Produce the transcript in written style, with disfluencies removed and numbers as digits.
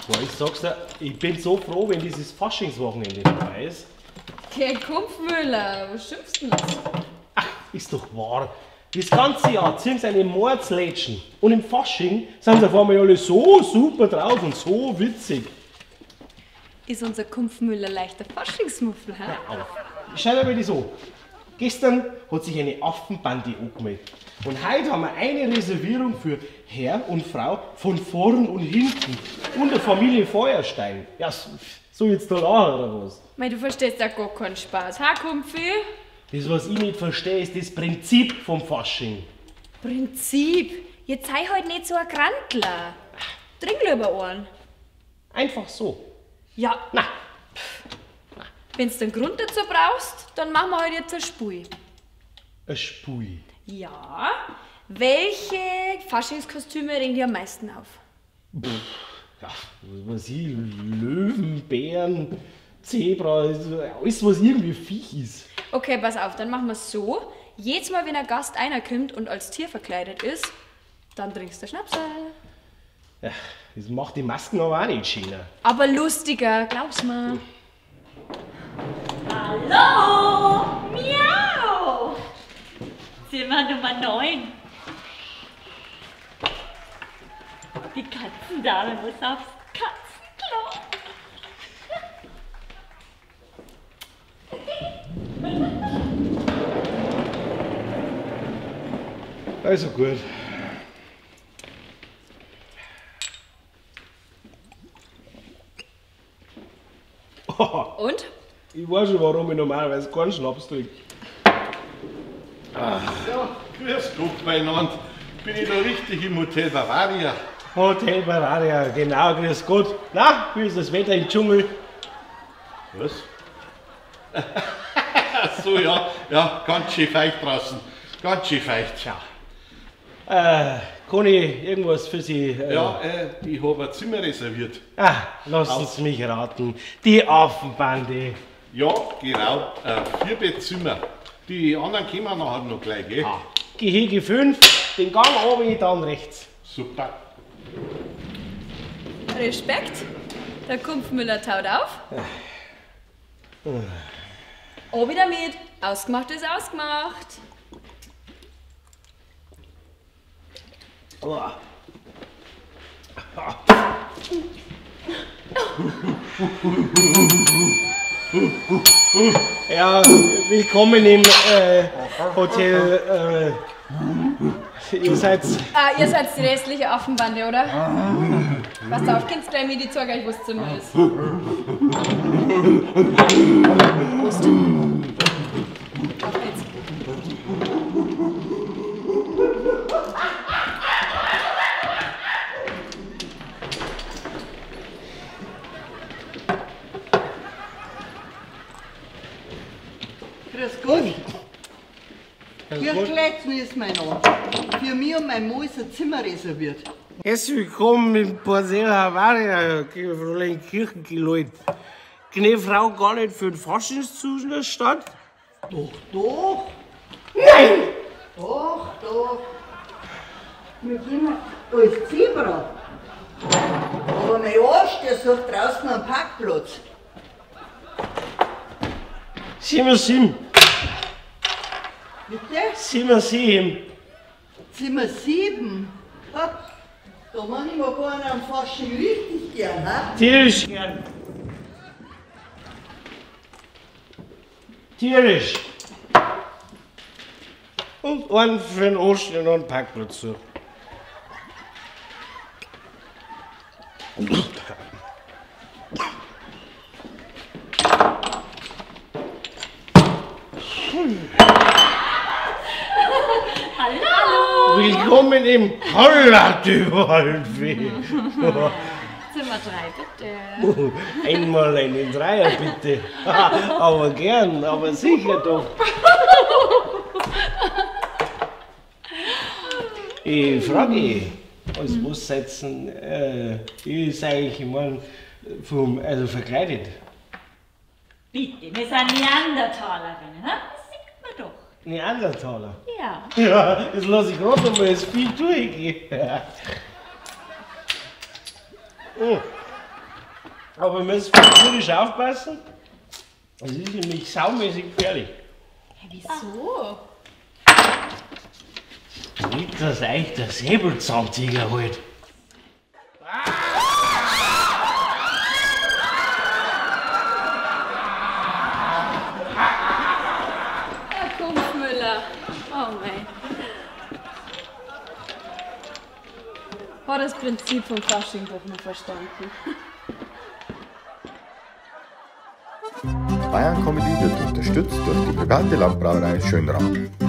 Boah, ich sag's dir, ich bin so froh, wenn dieses Faschingswochenende vorbei ist. Geh, Kumpfmüller, was schimpfst du denn? Ach, ist doch wahr. Das ganze Jahr ziehen sie eine Mordslätschen. Und im Fasching sind sie auf einmal alle so super drauf und so witzig. Ist unser Kumpfmüller leichter Faschingsmuffel, hä? Hör auf. Schau dir mal das an. Gestern hat sich eine Affenbande angemeldet. Und heute haben wir eine Reservierung für Herr und Frau von vorn und hinten. Und der Familie Feuerstein. Ja, so jetzt da lachen oder was? Mei, du verstehst ja gar keinen Spaß, ha, Kumpfi? Das, was ich nicht verstehe, ist das Prinzip vom Fasching. Prinzip? Jetzt sei halt nicht so ein Grantler. Trink lieber einen. Einfach so. Ja. Na. Wenn du einen Grund dazu brauchst, dann machen wir halt jetzt ein Spiel. Ein Spiel? Ja. Welche Faschingskostüme regen dir am meisten auf? Pff, ja, was weiß ich, Löwen, Bären, Zebra, alles was irgendwie Viech ist. Okay, pass auf, dann machen wir's so. Jedes Mal, wenn ein Gast einer kommt und als Tier verkleidet ist, dann trinkst du Schnaps. Ja, das macht die Masken aber auch nicht schöner. Aber lustiger, glaub's mir. Hallo! Miau! Zimmer Nummer 9. Die Katzendame muss aufs Katzenklo. Also gut. Und? Ich weiß schon, warum ich normalerweise keinen Schnaps trinke. Ach. Ja, grüß Gott beieinander. Bin ich da richtig im Hotel Bavaria? Hotel Bavaria, genau, grüß Gott. Na, wie ist das Wetter im Dschungel? Was? Ach so, ja, ja, ganz schön feucht draußen. Ganz schön feucht. Ja. Kann ich irgendwas für Sie? Ja, ich habe ein Zimmer reserviert. Ah, lassen Sie mich raten. Die Affenbande. Ja, genau. 4 Bettzimmer. Die anderen kommen nachher noch gleich, gell? Ah, Gehege 5, den Gang runter, dann rechts. Super. Respekt. Der Kumpfmüller taut auf. Obi damit. Ausgemacht ist ausgemacht. Oh. Ja, willkommen im Hotel. Ihr seid. Ah, ihr seid die restliche Affenbande, oder? Passt auf, könnt's gleich mit, ich zeig euch, wo das Zimmer ist. Prost. Auf geht's. Grüß Gott. Kirchleitner ist mein Name. Für mich und mein Mann ist ein Zimmer reserviert. Herzlich willkommen im Hotel Bavaria, Fräulein Kirchengeläut. Gnä Frau gar nicht für den Faschingszustand? Doch, doch. Nein! Doch, doch. Wir gehen als Zebra. Aber mein Arsch, der sucht draußen einen Parkplatz. Zimmer 7. Bitte? Zimmer 7. Zimmer 7? Ha, da mach ich mir gar nicht am Fasching richtig gern, ha? Tierisch gern. Tierisch. Und einen für den Osten und einen Parkplatz suchen. Hallo! Willkommen im Holla-die-Waldfee. Zimmer 3, bitte. Einmal einen Dreier, bitte. Aber gern, aber sicher doch. Ich frage, als was seid ihr seid, ich mein, vom, also verkleidet? Bitte, wir sind Neandertalerinnen, ne? Das sieht man doch. Neandertaler? Ja. Ja, das lasse ich gerade mal das Vieh durchgehen. Oh. Aber wir müssen tierisch aufpassen. Das ist nämlich saumäßig gefährlich. Wieso? Nicht, dass euch der Säbelzahntiger holt. Herr Kumpfmüller. Oh mei. Hat das Prinzip vom Fasching doch noch verstanden. Bayern Comedy wird unterstützt durch die private Landbrauerei Schönrath.